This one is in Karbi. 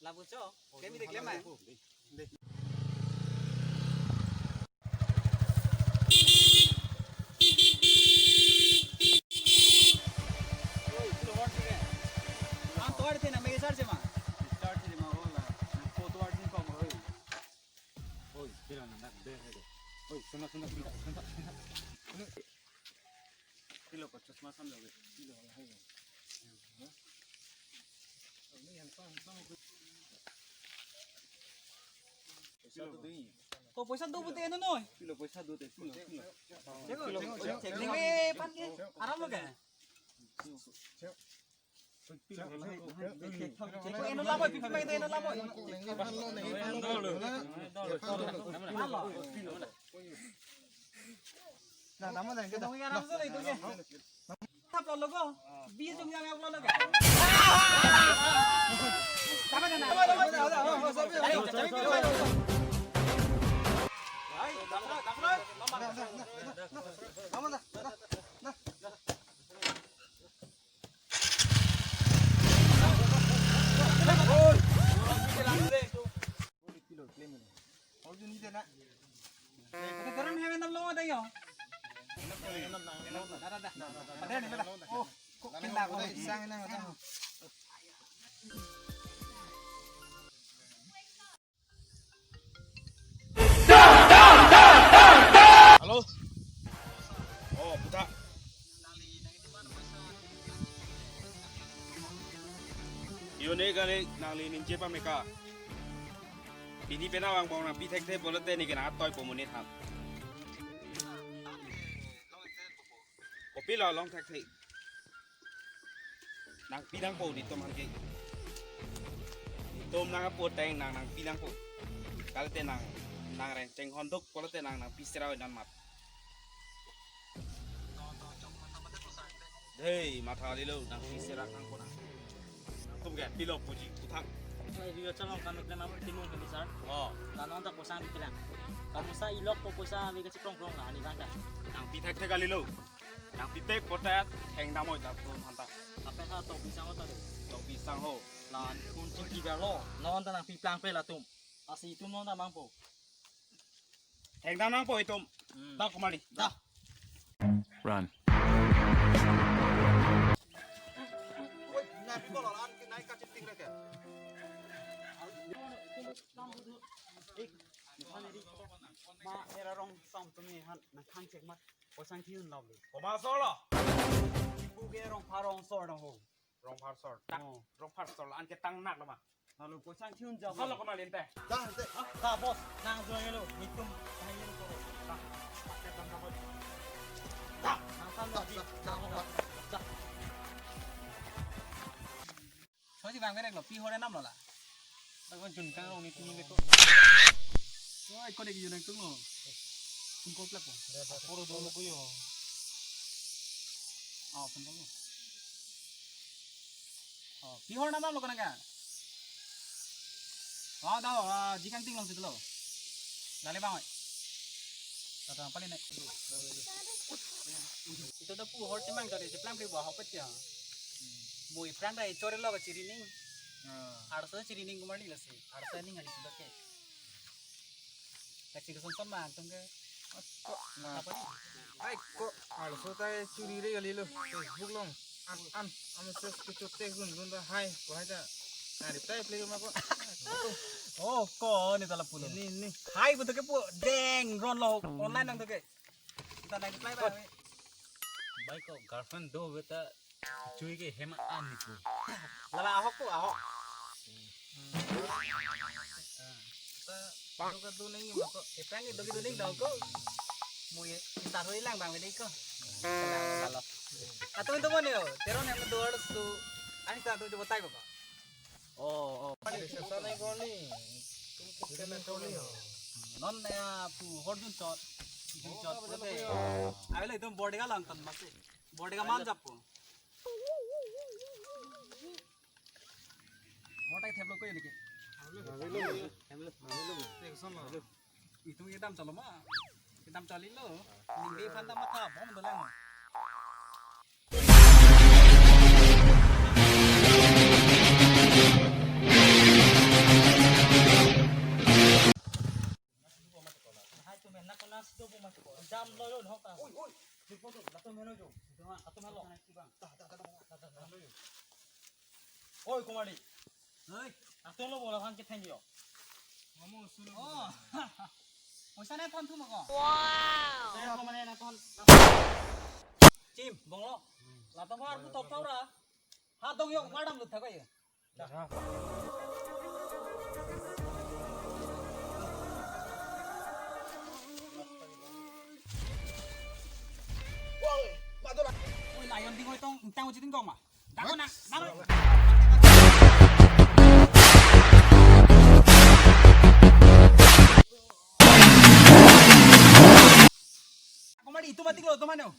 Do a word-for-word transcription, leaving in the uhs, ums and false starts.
Lapu cho. Kemi de klem ai. Oi, pilo hot dire. Ang tovar te na mega charge ma. Charge ma hola. Ko tovar din kom oi. Oi, pila na dak ber hai. Oi, suna, suna, suna, suna, suna. Pilo ko chosma sam loge. Pilo hai. Ko poisa do pute eno noi. Pilo poisa do te, pilo, pilo. Chek, chek, chek. Ningve pan ke aram loge. Eno lamoi, pipi mai eno lamoi. Malo. Na, tamo dan kita. Nong aram sa itu ke. Tap lo logo. Bi jong yang lo logo. Tama na. Tama na. Tama na. Halo. Oh, puta. Yo ne kali nangli ningje pameka. Pini penang vangbom nangpi thekthe pulote ne ke nang toipo monit ham. Kopilo long thekthe. Nangpi nangpo netum aphan ke. Netum nang apo ateng nang nangpi nangpo. Kalite nang nang reng chenghon duk pulote nang nangpi sera oi non mat. Hei, matha lilo nangpi sera nangpo nang. Tum ke pilo puji uthang. Ai, video chalong kami kena mau timung kami sar. Oh. Lanon ta kosang di kilang. Kamu sa ilok ko kosa mi kasi prong prong lah ni bangka. Nangpi thekthek kalilo. Nangpi thek potat heng damoi ta pun hanta. Apa sa tok pisang ho tadi? Tok pisang ho. Lan kun cingki berlo. Non ta nangpi plangple latum. Asi itum non ta mangpo. Heng dam nangpo itum. Hmm. Dak kumali. Dah. Run. Ma era rong som tumi han na khang chek mat. Kosang thiun lovely. Koma solo. Ipu ke Rongphar rong sor dong ho. Rongphar sor. Tak. Oh. Rongphar sor an ke tang nak lo ma. Lalu kosang thiun jawab. Solo koma linte. Dah, dah. Dah, bos. Nang jual lo. Hitung. Nang ini ko. Dah. Pakai tang dapat. Dah. Nang sam lagi. Dah, dah. Dah. Soji bang merek lo, pi hore nam lo la. Ako jun kang rong ni tini leko. Oi, ko dek jun kang lo. Tung ko plak ko. Puro do lo ko yo. Oh, tung ko lo. Oh, pi hore nam lo ko nang ka. Oh, dah, ah, jikang ting long situ lo. Lale bang, oi. Tata pali ne. Itu dah pu hor timang tadi, jeplang ke buah hopet ya. Mui pran dai chore lo ke chirining. Ah. Arso chirining kumar ni lasi. Arso ning ani sudah ke. Kasi ke sonson mang tum ke. Nah. Apa ni? Ai ko arso ta churi re kali lo. Facebook long. An an am ses ke chote gun gun ta hai ko hai ta. Nah, reply play ma ko. Oh, ko ni tala pulo. Ini, ini. Hai, betul ke pu. Deng, ron lo. Online nang ke. Kita nang reply ba. Bai ko girlfriend do beta chui ke hem an ni pu. Lala ahok pu, ahok. Kita do ka do nang ma ko. Kita ni do ki do nang daw ko. Mu ye, kita ro ilang bang bedi ko. Kalau, kalau. Atau itu mana yo? Teron yang dua ratus tu. Ani satu coba tai ko. Oh, oh. Pani sesa nai goni. Tum kukena koni. Non ya pu hor dun chot. Dun chot. Avelo itum body ka lang tan masi. Body ka man jap pu. Motai theplo ko ini ke. Avelo. Avelo. Avelo. Itum kedam chalo ma. Kedam chalilo. Ningbe phan ta matha bom dolang. Hai tu men nak kena situ bu mas ko. Jam lo lo hok ta. Oi, oi. Di photo la tu meno jo. Atu melo. Ta, ta, ta, ta. Oi, Kumari. Oi. Atun lo bola phan ke thengyo. Mamo sulo. Oh. Poisa nai thon thum ako. Wow. Nai thon mane nai thon. Chim, bonglo. Latum har bu top thau ra. Ha dong yo madam lut thak ye. Oi, lion ding oi tong, tang uji ding tong ma. Dako na, na. Kumari itu mati lo, teman yo.